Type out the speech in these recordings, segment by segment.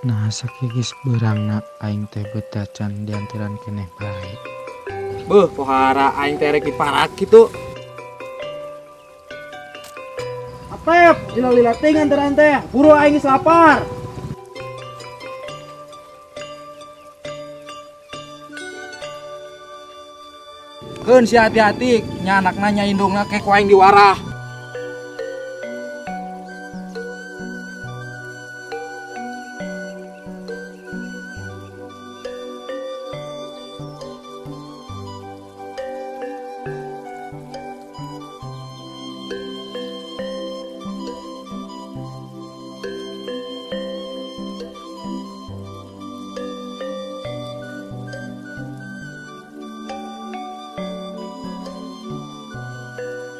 Naha sakieu geus beurangna aing teh beudacan dianteran keneh bae. Beuh, pohara aing teh rek diparak kitu. Atep, lila-lila teuing anteran teh. Buru aing geus lapar. Keun si hati-hati, nya anakna nya indungna ke ku aing diwarah.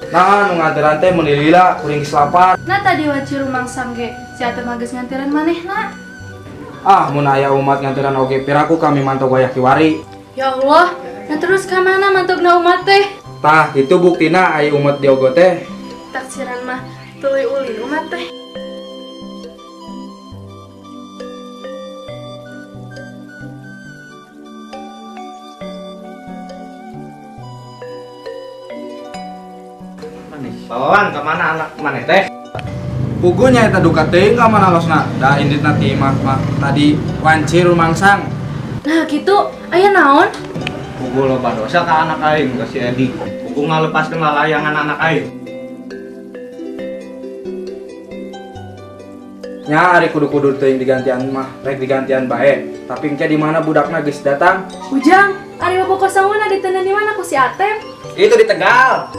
Nah, nu nganteran teh mun lila kuring geus lapar. Nah tadi wanci rumangsang ge, si Atep mah geus nganteran manehna. Ah, mun aya umat nganteran oge piraku kami mantog wayah kiwari. Ya Allah, nah terus ka mana mantogna umat teh? Tah, kitu buktina aya umat diogo teh. Taksiran mah tuluy ulin umat teh. Bawawan ka mana anak maneh teh? Puguh nya eta duka teuing ka mana losna. Da inditna ti imah mah tadi wanci rumangsang. Nah kitu, aya naon? Puguh loba dosa ka anak aing ka si Edi. Puguh ngalepaskeun lalayangan anak aing. Nya ari kudu-kudu teuing digantian mah rek digantian bae. Tapi engke di mana budakna geus datang? Ujang, ari bobo sanguna diteundeun di mana ku si Atep? Itu di Tegal.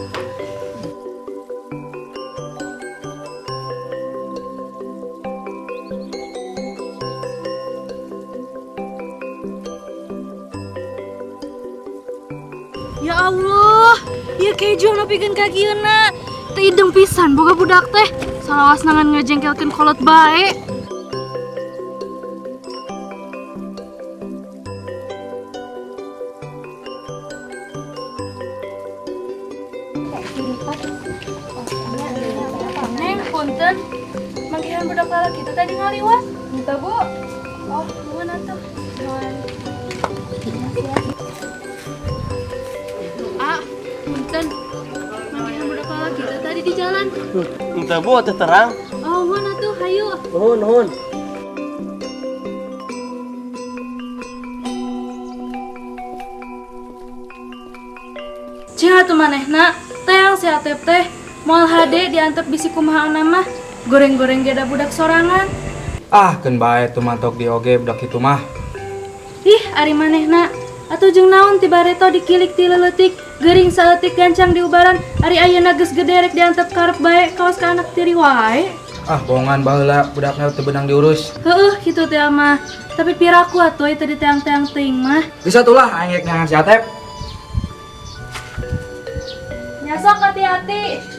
Ya Allah, ieu kejo nepikeun ka kieuna. Teu ideng pisan boga budak teh. Salawas nangan ngajengkelkeun kolot bae. Neng, punten. Manggihan budak lalaki itu tadi ngaliwat. Minta, Bu. Oh, nuhun atuh. Nuhun. Ah, punten. Manggihan budak lalaki itu tadi di jalan. Minta, Bu, teu terang. Oh, nuhun atuh, hayu. Nuhun, nuhun. Cing atuh manehna, teang si Atep teh. Moal hade diantep bisi kumaha mah. Goreng-goreng geda budak sorangan. Ah, keun bae tuh mantok di oge budak kitu mah. Ih, ari manehna. Atuh jeung naon ti bareto dikilik ti leuletik, geuring saeutik gancang diubaran, ari ayeuna geus gede rek diantep karep bae kaos ka anak tiri wae. Ah, bohongan baheula budakna teu beunang diurus. Heueuh, kitu teh mah. Tapi piraku atuh teu diteang-teang teuing mah. Geus atuh lah aing rek neangan si Atep. Nyasok hati-hati.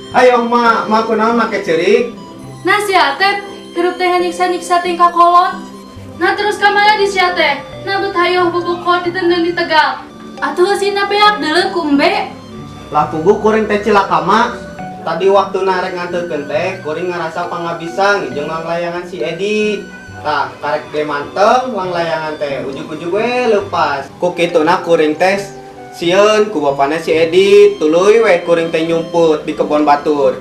Ayo ma, ma kunaon make ceurik? Nah si Atep, hirup teh nganyiksa-nyiksa ting ka kolot. Nah terus ka mana di si Atep? Nah bet hayoh bobokot ditendang di Tegal. Atuh sina beak deuleu ku embe. Lah puguh kuring teh cilaka ma. Tadi waktu narek nganterkeun teh, kuring ngarasa pangabisa jeung langlayangan si Edi. Tah, karek ge manteng langlayangan teh, ujug-ujug we leupas. Ku kituna kuring teh sieun ku bapana si Edi, tuluy we kuring teh nyumput di kebon batur.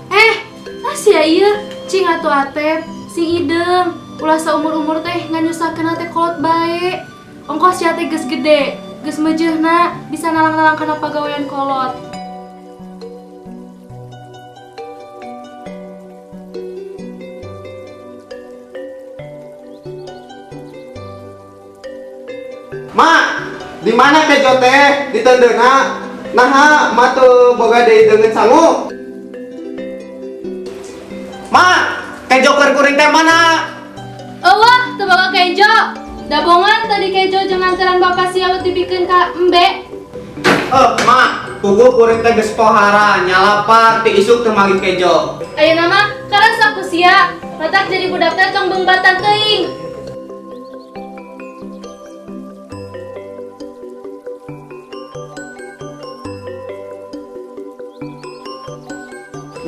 Nah sia ieu, cing atuh Atep, sing ideung, ulah saumur-umur teh nganyusahkeun teh kolot bae. Ongkoh sia teh geus gede, geus meujeuhna bisa nalang-nalang kana pagawean kolot. Ma, di mana kejo teh? Di tendeuna. Naha, ma teu boga deui deungeun sangu. Ma, kejo keur kuring teh mana? Eueuh, teu boga kejo. Dabongan tadi kejo jeung nganteran bapak sia nu dibikeun ka embe. Ma, puguh kuring teh geus pohara, nyalapar ti isuk teu manggih kejo. Ayeuna mah karasa ku sia, matak jadi budak teh tong beungbatan teuing.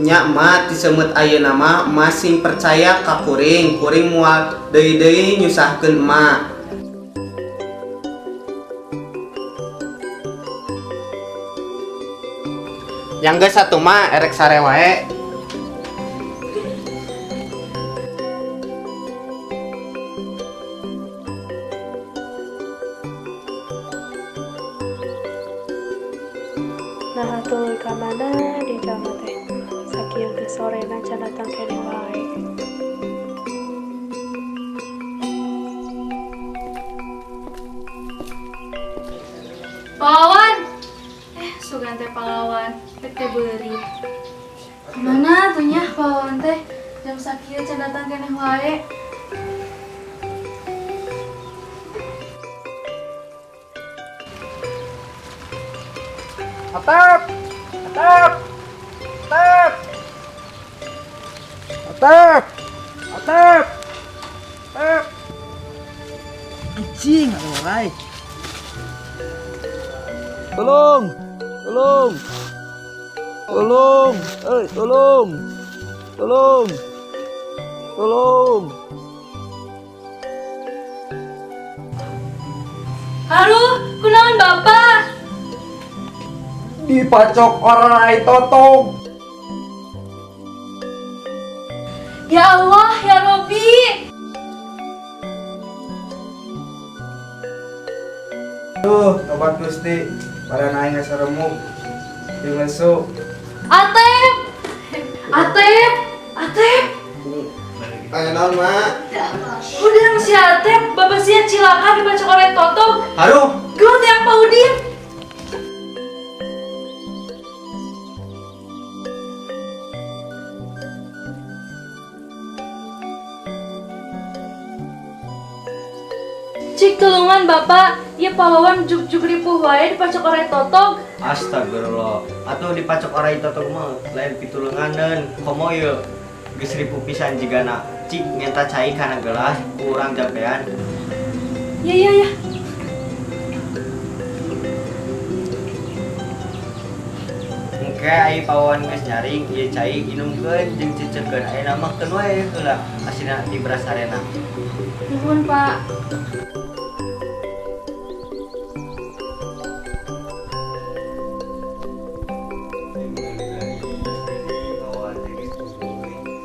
Nya emak ti seumut ayeuna mah emak sing percaya ka kuring, kuring moal deui-deui nyusahkeun emak. Yang geus atuh mah erek sare wae. Naha tuluy ka mana di jalma teh? Sakieu geus sorena can datang keneh wae. Pahlawan. Eh, sugan teh pahlawan. Rek teh beurit. Kemana tuh nya pahlawan teh? Jam sakieu can datang keneh wae. Atep! Atep! Atep! Atep! Atep! Atep! Anjing, aduh. Tolong! Tolong! Tolong! Eh, tolong! Tolong! Tolong! Haruh, kunaon Bapak? Dipacok oray totog. Ya Allah, ya Robi. Duh, tobat Gusti. Badan aing geus remuk. Jeung lesu. Atep! Atep! Atep! Aya naon, Mak? Udah si Atep, bapak sia cilaka dipacok oray totog. Haruh. Gelut yang Pak Udin. Cik tulungan bapak, ieu pahlawan juk-juk ripuh wae dipacok oray totog. Astagfirullah. Atuh dipacok oray totog mah lain pitulunganeun. Komo ieu geus ripuh pisan jigana. Cik ngenta cai kana gelas ku urang jampean. Ya ya ya. Engke ai pawawan geus nyaring ieu cai inumkeun jeung cecekeun ayeuna mah keun wae heula asina dibras sarena. Nuhun, Pak.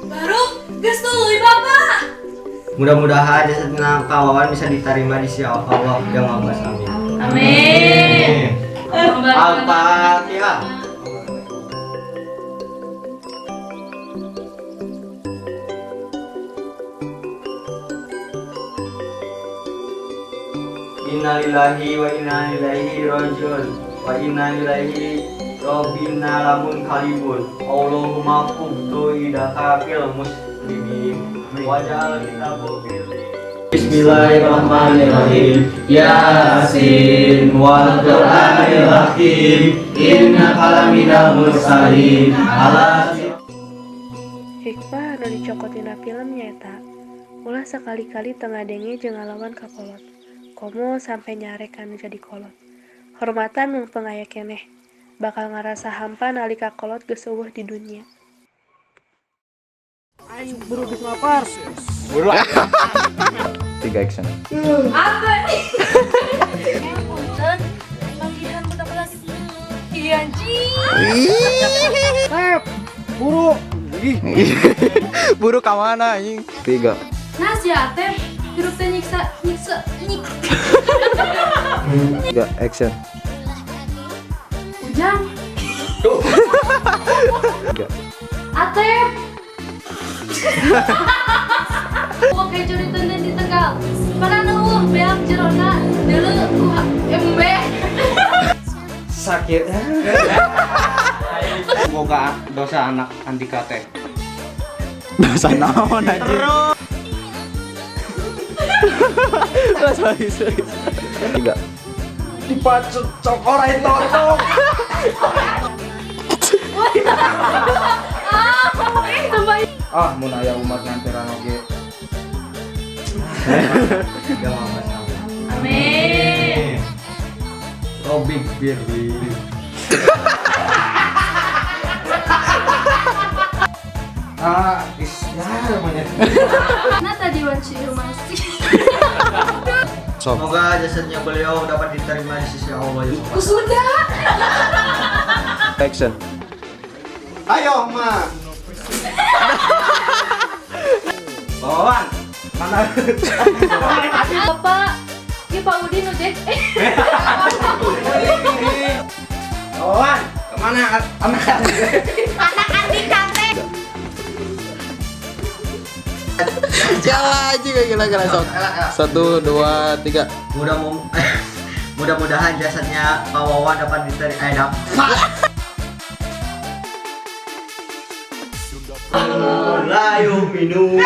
Baru geus tuluy Bapak. Mudah-mudahan jasad pawawan bisa diterima di sisi Allah yang Maha Kuasa. Amin. Amin. Al-Fatihah. Innalillahi wa inna ilaihi rajiun wa inna ilaihi rabbina lamun kalibun. Allahumma qubtu idaka fil muslimin waj'al kitabu fil. Bismillahirrahmanirrahim. Yasin wal Qur'anil Hakim innaka laminal mursalin ala. Hikmah anu dicokot dina film nyaeta ulah sakali-kali teu ngadenge jeung ngalawan ka kolot. Komo sampe nyarek anu jadi kolot. Hormatan mumpung aya keneh, bakal ngarasa hampa nalika kolot geus euweuh di dunya. Aing buru geus lapar. Buru. 3 action. Apa? Punten, panggihan budak lagi. Iya anjing. Tep! Buru. Buru ka mana anjing? 3. Nah si Atep, hirup teh nyiksa nyiksa nyik. 3 action. Ujang. 3. Atep. Oke curi tenden di Tegal. Padahal eueuh beak jerona deuleu ku embe. Sakit. Boga dosa anak Andika teh. Dosa naon anjing? Sorry, sorry. 3. Dipacok oray totog. Ah, mun aya umat nganteran oge. Amin. Robik Birli. wanci masih. Sok. Semoga jasadnya beliau dapat diterima di sisi Allah ya. Sudah. Action. Ayo, Ma. Bawan. Mana? Bapak, ieu Pak Udin udah. Bawan. Kemana? Anak. Anak Andika teh. Jalan aja gila-gila sok. 1 2 3. Mudah-mudahan jasadnya Pak Wawan dapat diterima dapat. La yu'minu.